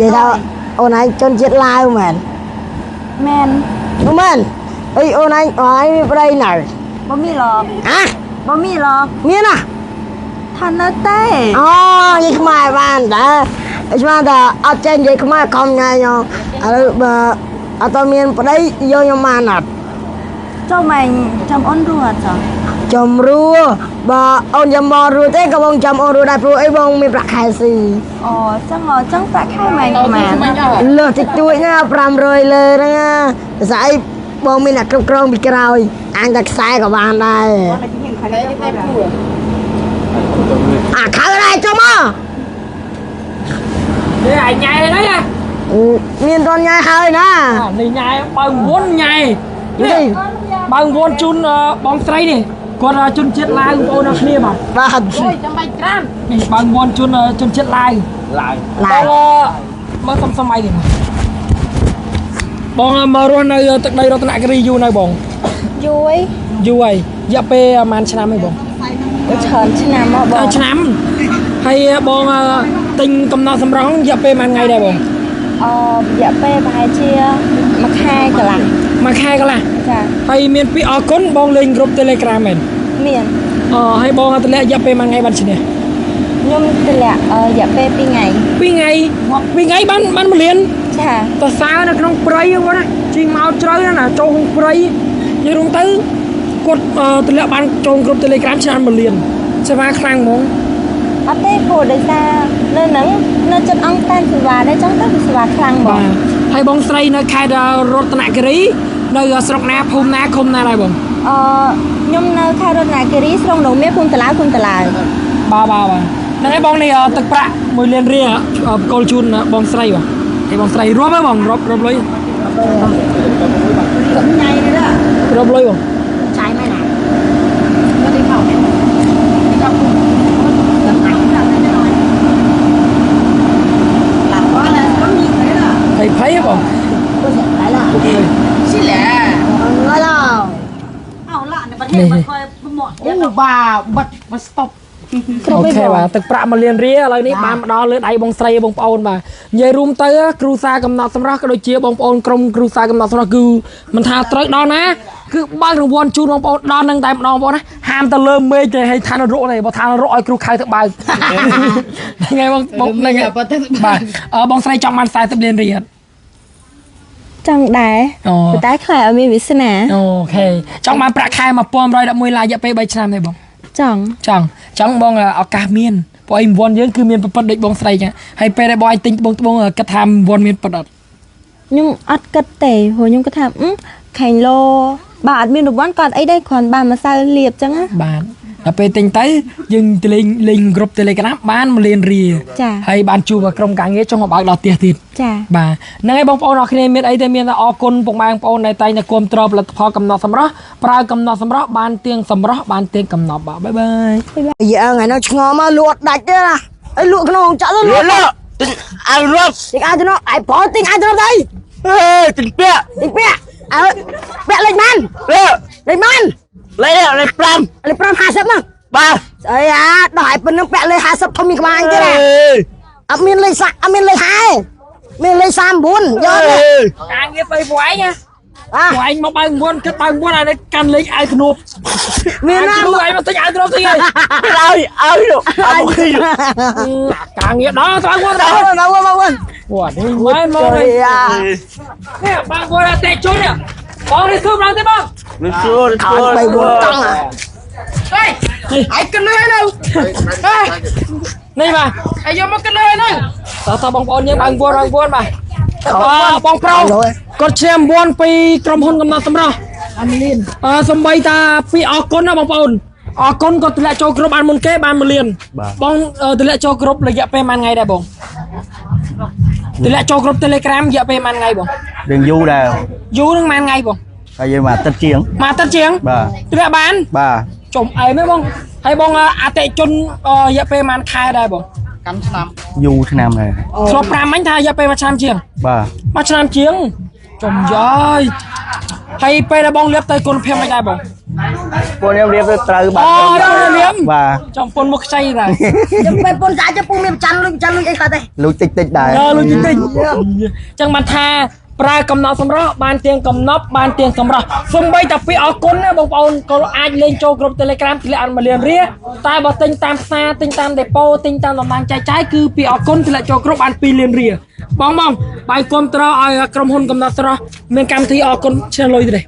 និយាយថាអូនឯងជនជាតិឡាវមែន មែន មែនអីអូនឯងអូនឯងមានប្តីនៅ บ่มีหรอก អា บ่มีหรอก មានណា ថានៅទេ អូនិយាយខ្មែរបានដែរស្មានតែអត់ចេះនិយាយខ្មែរខំញ៉ៃញឥឡូវបើអត់តមានប្តីយកខ្ញុំបានអត់ ចុះម៉ែងចាំអូនរួចចុះ ចំរួបើអូនចាំបងរួទេក៏បងចាំអូនរួដែរព្រោះអីបងមានប្រាក់ខែស៊ី អូចឹងអូចឹងប្រាក់ខែម៉ែងប្រហែល លើសតិចតួចណា500លើហ្នឹងណាស្អីបងមានអ្នកគ្រប់គ្រងពីក្រោយអញតែខ្សែក៏បានដែរអាខៅដែរចុះមក នេះឯងញ៉ែហ្នឹងណា មានតនញ៉ៃហើយណា នេះញ៉ែបើវុនញ៉ែនេះបើវុនជូនបងស្រីនេះគាត់ជនជាតិឡាវបងប្អូនអរគ្នាបាទ បាទ នេះបើវុនជូនជនជាតិឡាវ ឡាយ ឡា បងមកសុំសម័យនេះបងមករស់នៅទឹកដីរតនគិរីយូរនៅបង យូរអី យូរហើយរយៈពេលប្រហែលឆ្នាំហើយបង ច្រើនឆ្នាំមកបង ឆ្នាំហើយបងទិញកំណត់សម្រងរយៈពេលប្រហែលថ្ងៃដែរបង អូរយៈពេលប្រហែលជាមួយខែកន្លះ មួយខែកន្លះ ចា ហើយមានពាក្យអរគុណបងលេងក្រុម Telegram មែន មាន អហើយបងតម្លាក់រយៈពេលមួយថ្ងៃបានឈ្នះ ខ្ញុំតម្លាក់រយៈពេល2ថ្ងៃ 2ថ្ងៃ2ថ្ងៃបានបានមួយលាន ចា តសើនៅក្នុងព្រៃហ្នឹងបងណាជីងមកជ្រៅណាស់ណាចូលក្នុងព្រៃនិយាយរួមទៅគាត់តម្លាក់បានចូលក្រុម Telegram ឆ្នាំមួយលានសេវាខ្លាំងហ្មង អត់ទេព្រោះដោយសារនៅហ្នឹងនៅចិត្តអង្គតានសេវាដែរចឹងទៅវាសេវាខ្លាំងបង បាទហើយបងស្រីនៅខេត្តរតនគិរីនៅស្រុកណាភូមិណាឃុំណាដែរបង អឺខ្ញុំនៅខេត្តរតនគិរីស្រុកនងមាសភូមិតឡាវឃុំតឡាវ បាទបាទបាទហ្នឹងហើយបងនេះទឹកប្រាក់1លានរៀលបកគលជូនបងស្រីបាទហើយបងស្រីរាប់ហ៎បងរាប់រាប់លុយរាប់លុយបង ចាយមែនណា ភ័យភ័យហ៎បង ឡើយឡើ នេះ អូបាបិទបស្តុប អូខេបាទទឹកប្រាក់1លានរៀលឥឡូវនេះបានមកដល់លើដៃបងស្រីបងប្អូនបាទនិយាយរួមទៅគ្រូសាកំណត់សម្រាប់ក៏ដូចជាបងប្អូនក្រុមគ្រូសាកំណត់សម្រាប់គឺមិនថាត្រូវដល់ណាគឺបើករង្វាន់ជូនបងប្អូនដល់នឹងតែម្ដងបងប្អូនណាហាមទៅលើមេឃទេឲ្យឋាននរកទេបើឋាននរកឲ្យគ្រូខៅទៅបើកថ្ងៃបងបងហ្នឹងហើយបាទបងស្រីចង់បាន40លានរៀល ចង់ដែរ អូ ប៉ុន្តែខ្លាចឲ្យមានវាសនា អូខេចង់បានប្រាក់ខែ1111ឡាយរយៈពេល3ឆ្នាំទេបង ចង់ ចង់ចង់បងឱកាសមានព្រោះអីរង្វាន់យើងគឺមានប្រពន្ធដូចបងស្រីចឹងហើយពេលដែលបងឲ្យទិញត្បូងត្បូងគិតថារង្វាន់មានពិតអត់ ខ្ញុំអត់គិតទេព្រោះខ្ញុំគិតថាអឺខែងលោបើអត់មានរង្វាន់ក៏អត់អីដែរគ្រាន់បានម្សៅលាបចឹងណា បាទដល់ពេលទិញទៅយើងទៅលេងលេងក្រុម Telegram បាន1លានរៀល ចា ហើយបានជួបក្រុមការងារចុះមកបើកដល់ផ្ទះទៀត ចា បាទហ្នឹងហើយបងប្អូនអរគ្នាមានអីទេមានតែអរគុណពុកម៉ែបងប្អូនដែលតែងតែគាំទ្រផលិតផលកំណត់សម្រស់ប្រើកំណត់សម្រស់បានទៀងសម្រស់បានទៀងកំណត់បាទបាយបាយ យើថ្ងៃនោះឆ្ងល់មកលក់អត់ដាច់ទេណាអីលក់ក្នុងចាក់ទៅលក់ លក់ទិញអាវរាប់ ទិញអាវទៅនោះឯប្រុសទិញអាវទៅនោះទៅ អេទិញពាក់ ទិញពាក់អើពាក់លេខម៉ាន លក់ លេខម៉ាន លេខលេខ5 លេខ5 50ហ្នឹង បាទ ស្អីអាដោះឲ្យប៉ុណ្្នឹងពាក់លេខ50ធំមានក្បាលអញទេណាអត់មានលេខសាក់អត់មានលេខ50មានលេខ39យកទេ ការងារទៅពួកឯងណា អា ពួកឯងមកបើករង្វាន់គិតបើករង្វាន់ឲ្យកាន់លេខអាវធ្នប់ មានណា គ្រូឯងមកទិញអាវធ្នប់ទិញហើយ ឲ្យឲ្យលោកឲ្យមកឃើញ ការងារដល់ស្អងដល់ មកមកមក វ៉ានេះមែនមក ជួយ នេះ អា នេះបងគាត់តែជន់នេះបងនេះសួរឡើងទេបង នេះសួរ ខោ3 4កង់អា ឯងកិនលុយឲ្យនៅ នេះបាទ ឯងយកមកកិនលុយឲ្យនៅ តើតើបងប្អូនយើងបើកវត្តបើកវត្តបាទបងប្រុសគាត់ឈ្នះវត្តពីក្រុមហ៊ុនកំណត់សម្រស់អឺសំបីតាពីអរគុណណាបងប្អូនអរគុណគាត់តម្លាក់ចូលគ្រប់បានមុនគេបាន1លានបងតម្លាក់ចូលគ្រប់រយៈពេលប៉ុន្មានថ្ងៃដែរបងតម្លាក់ចូលគ្រប់ Telegram រយៈពេលប៉ុន្មានថ្ងៃបង រឿងយូរដែរ យូរនឹងប៉ុន្មានថ្ងៃបង ហើយយើងមកអាទិត្យជាង មួយអាទិត្យជាង បាទ ធ្លាក់បាន បាទ ចំអែមហ៎បងហើយបងអតិជនរយៈពេលប៉ុន្មានខែដែរបង កាន់ឆ្នាំ យូរឆ្នាំដែរ ធ្លាប់5មិញថារយៈពេលមួយឆ្នាំជាង បាទ មួយឆ្នាំជាងចំយាយហើយពេលដែលបងលាបទៅគុណភាពមិនដែរបង ពួកខ្ញុំរៀបទៅត្រូវបាទ អូត្រូវរៀប បាទ ចំពុនមកខ្ចីដែរ ចាំពេលពុនសាច់ពូមានច័ន្ទលុយច័ន្ទលុយអីខ្លះទេ លូចតិចតិចដែរ អើលុយតិចតិចចឹងបានថាប្រើកំណត់សម្រស់បានទៀងកំណប់បានទៀងសម្រស់សំបីតាពីអរគុណណាបងប្អូនក៏អាចលេងចូលក្រុម Telegram ធ្លាក់អត់មួយលានរៀលតែបើទិញតាមផ្សារទិញតាមដេប៉ូទិញតាមតំបន់ចែកចាយគឺពីអរគុណធ្លាក់ចូលក្រុមបាន2លានរៀលបងបងបាយគុំត្រឲ្យក្រុមហ៊ុនកំណត់ស្រស់មានកម្មវិធីអរគុណឈ្នះលុយទេ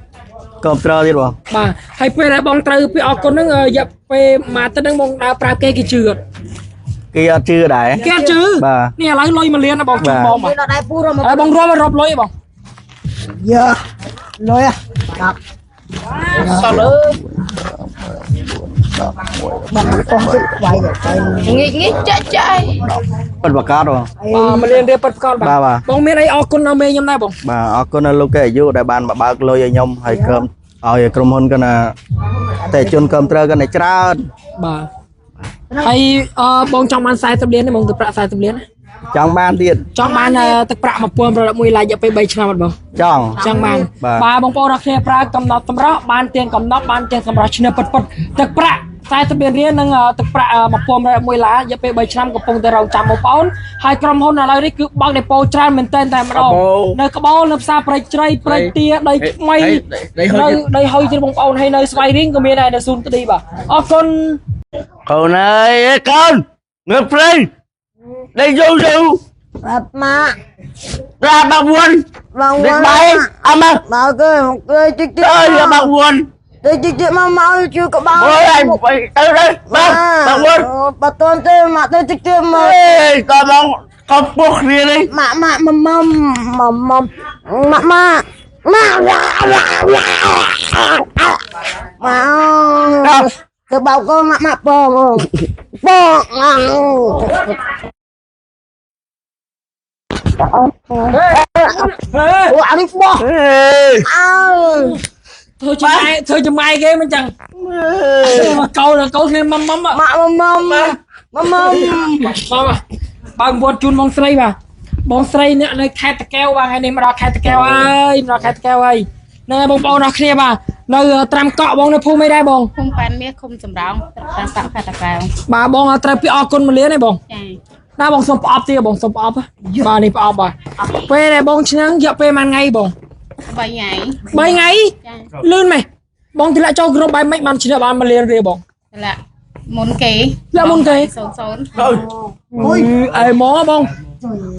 កុំត្រូវទៀតបង បាទហើយពេលដែលបងត្រូវពីអរគុណហ្នឹងរយៈពេលមួយអាទិត្យហ្នឹងបងដើរប្រាប់គេគេជឿអត់ គេអត់ជឿដែរ គេអត់ជឿ បាទ នេះឥឡូវលុយមួយលានណាបងជូនបងបាទ មានដល់ដៃពូរម ហើយបងរាប់រាប់លុយបង យើលុយ10 សល់អើយ បាត់កោះជិតវាយទៅ ងាកងាកចាក់ចាយ ពិតប្រកបបង បាទមួយលានរៀលពិតប្រាកដ បាទបាទ បងមានអីអរគុណដល់មេខ្ញុំដែរបង បាទអរគុណដល់លោកកេអាយុដែលបានមកបើកលុយឲ្យខ្ញុំហើយក្រុមឲ្យក្រុមហ៊ុនក៏ណាតែជនក្រុមត្រូវក៏ណាច្រើន បាទហើយអឺបងចង់បាន40លានទេបងទឹកប្រាក់40លានណា ចង់បានទៀត ចង់បានទឹកប្រាក់1111ឡាយរយៈពេល3ឆ្នាំអត់បង ចង់ ចង់បាន បាទ បាទបងប្អូនអរគ្នាប្រើកំណត់សម្រស់បានទៀងកំណត់បានទៀងសម្រស់ឈ្នះពិតពិតទឹកប្រាក់40លានរៀលនិងទឹកប្រាក់1111ឡាយរយៈពេល3ឆ្នាំកំពុងតែរងចាំបងប្អូនហើយក្រុមហ៊ុនឥឡូវនេះគឺបើកដេប៉ូច្រើនមែនទែនតែម្ដងនៅក្បូលនៅផ្សារព្រៃជ្រៃព្រៃទាដីថ្មីនៅដីហុយទៀតបងប្អូនហើយនៅស្វាយរៀងក៏មានដែរនៅស៊ូនទីបាទអរគុណ កូនអើយអេកូនងើបព្រៃដេកយូរយូរ ប្រាប់ម៉ាក់ ប្រាប់បាក់វុន បង ដេកបាយអម បើគេគេជិះជិះ អើយបាក់វុន ទៅជិះជិះមកមកជួយក្បាល អូយអញទៅទៅបាក់បាក់វុន បើតន់ទេម៉ាក់ទៅជិះជិះមក អេតបងកុំពោះគ្នានេះ ម៉ាក់ម៉ាក់ម៉មម៉មម៉មម៉ាក់ម៉ាក់ម៉ាក់ម៉ាក់ទៅបោកកម៉ាក់ម៉ាក់បងបងអូអានេះបោះ អេ អើ ធ្វើចំម៉ែធ្វើចំម៉ែគេមិនចឹងមកកោកោគ្នាមុំមុំ ម៉ាក់ម៉មម៉មម៉ម មកបើកវត្តជូនបងស្រីបាទបងស្រីអ្នកនៅខេត្តតាកែវបាទថ្ងៃនេះមកដល់ខេត្តតាកែវហើយមកដល់ខេត្តតាកែវហើយហ្នឹងហើយបងប្អូនអរគ្នាបាទនៅត្រាំកក់បងនៅភូមិអីដែរបង ឃុំប៉ែនមាសឃុំសំរោងតាមកក់ខេត្តតាកែវ បាទបងត្រូវពីអរគុណមួយលានទេបង ចា ណាបងសុំផ្អប់ទៀតបងសុំផ្អប់បាទនេះផ្អប់បាទពេលដែលបងឆ្នាំងយកពេលប៉ុន្មានថ្ងៃបង 3ថ្ងៃ 3ថ្ងៃ ចា លឿនម៉េះបងទម្លាក់ចូលក្រុមបែបម៉េចបានឈ្នះបានមួយលានរៀលបង តម្លាក់មុនគេ លាក់មុនគេ 00 អុយអេមកបង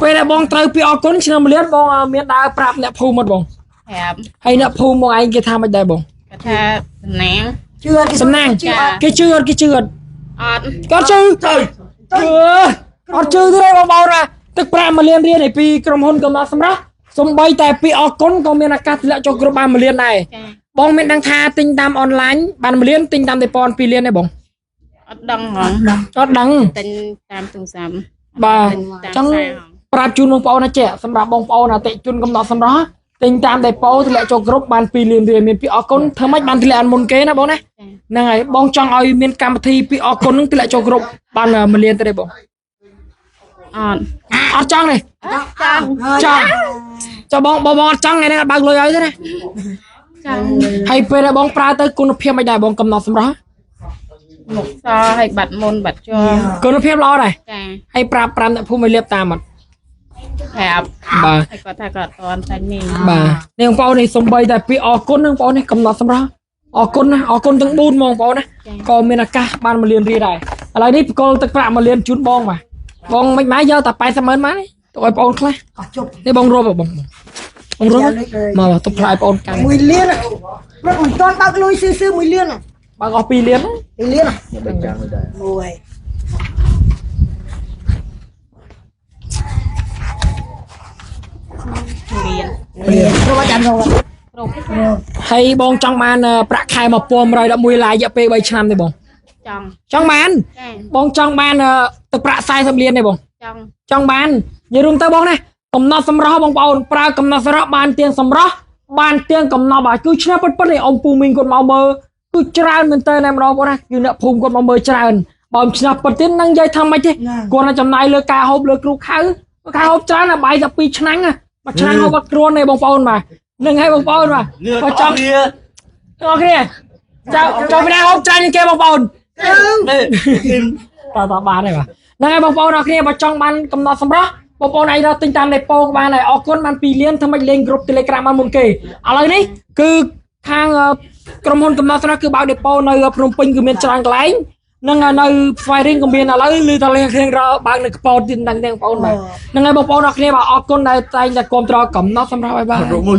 ពេលដែលបងត្រូវពីអរគុណឆ្នាំមួយលានបងមានដើរប្រាប់អ្នកភូមិអត់បង ប្រាប់ ហើយអ្នកភូមិមកឯងគេថាមិនដែរបង គាត់ថាតំណាង ជឿគេ សំណាងគេជឿអត់គេជឿអត់ អត់ គាត់ជឿទៅអត់ជឿទេបងបងណាទឹកប្រាក់មួយលានរៀលនេះពីក្រុមហ៊ុនកំណត់សម្រាប់សំបីតែពីអរគុណក៏មានឱកាសធ្លាក់ចូលក្រុមបានមួយលានដែរ ចា បងមានដឹងថាទិញតាមអនឡាញបានមួយលានទិញតាមដេប៉ន2លានទេបង អត់ដឹងហ្មង អត់ដឹង ទិញតាមទូរស័ព្ទ បាទ ទិញតាម ចឹង ខ្សែហ្មង ប្រាប់ជូនបងប្អូនណាចេះសម្រាប់បងប្អូនអតិជនកំណត់សម្រស់ទិញតាមដេប៉ូធ្លាក់ចូលគ្រប់បាន2លានរៀលមានពីអរគុណធ្វើម៉េចបានធ្លាក់អនមុនគេណាបងណាហ្នឹងហើយបងចង់ឲ្យមានកម្មវិធីពីអរគុណនឹងធ្លាក់ចូលគ្រប់បាន1លានទៅទេបង អត់ អត់ចង់ទេចង់ចង់បងបងបងអត់ចង់ថ្ងៃនេះអត់បើកលុយឲ្យទេណា ចង់ ហើយពេលដែលបងប្រើទៅគុណភាពមិនដែរបងកំណត់សម្រស់ មុខសហើយបាត់មុនបាត់ជ័រ គុណភាពល្អដែរ ចា ហើយប្រាប់5អ្នកភូមិឲ្យលៀបតាមអត់ ប្រាប់ បាទ ហើយគាត់ថាគាត់អត់តាន់តែនេះ បាទនេះបងប្អូននេះសំបីតែពីអរគុណហ្នឹងបងប្អូននេះកំណត់សម្រាប់អរគុណណាអរគុណទាំង4ហ្មងបងប្អូនណាក៏មានឱកាសបានមួយលានរៀលដែរឥឡូវនេះបកលទឹកប្រាក់មួយលានជូនបងបាទបងមិនម៉ែយកតែ80ម៉ឺនមកនេះទុកឲ្យបងប្អូនខ្លះ អស់ជប់ នេះបងរាប់ហ៎បងបងរាប់មកទុកផ្លែបងប្អូនកាន់ មួយលានព្រឹកមិនទាន់បើកលុយស៊ីស៊ីមួយលាន បើកអស់2លាន ពីរលានមួយ រៀន លានព្រោះចាំរក គ្រប់ ហើយបងចង់បានប្រាក់ខែ1111ឡាយរយៈពេល3ឆ្នាំទេបង ចង់ ចង់បាន ចា បងចង់បានទឹកប្រាក់40លានទេបង ចង់ ចង់បាននិយាយរួមទៅបងណាកំណត់សម្រស់បងប្អូនប្រើកំណត់សម្រស់បានទៀងសម្រស់បានទៀងកំណត់បាទគឺឆ្នះពិតពិតនេះអ៊ំពូមីងគាត់មកមើលគឺច្រើនមែនតើណែម្ដងបងណាគឺអ្នកភូមិគាត់មកមើលច្រើនបើមិនឆ្នះពិតទេនឹងនិយាយថាម៉េចទេគាត់នឹងចំណាយលើការហូបលើគ្រូខៅការហូបច្រើនណាបាយតែ2ឆ្នាំណាមួយឆ្នាំហូបអត់គ្រួនទេបងប្អូនបាទនឹងហើយបងប្អូនបាទ ងើ បើចង់ គ្នា ទាំងអស់គ្នា ចៅចូលពីណាហូបច្រើនជាងគេបងប្អូនតើតើបានទេបាទហ្នឹងហើយបងប្អូនអរគ្នាបើចង់បានកំណត់សម្រស់បងប្អូនអាចរកទិញតាមដេប៉ូក៏បានដែរអរគុណបាន2លានធ្វើម៉េចលេងក្រុម Telegram បានមុនគេឥឡូវនេះគឺខាងក្រុមហ៊ុនកំណត់សម្រស់គឺបើកដេប៉ូនៅភ្នំពេញគឺមានច្រើនកន្លែងនឹងនៅស្វាយរៀងក៏មានឥឡូវឮថាលេងគ្នារកបើកនៅកពតទៀតមិនដឹងទេបងប្អូនបាទហ្នឹងហើយបងប្អូនអរគ្នាបាទអរគុណដែលតែងតែគ្រប់គ្រងកំណត់សម្រាប់ឲ្យបាទ មួយ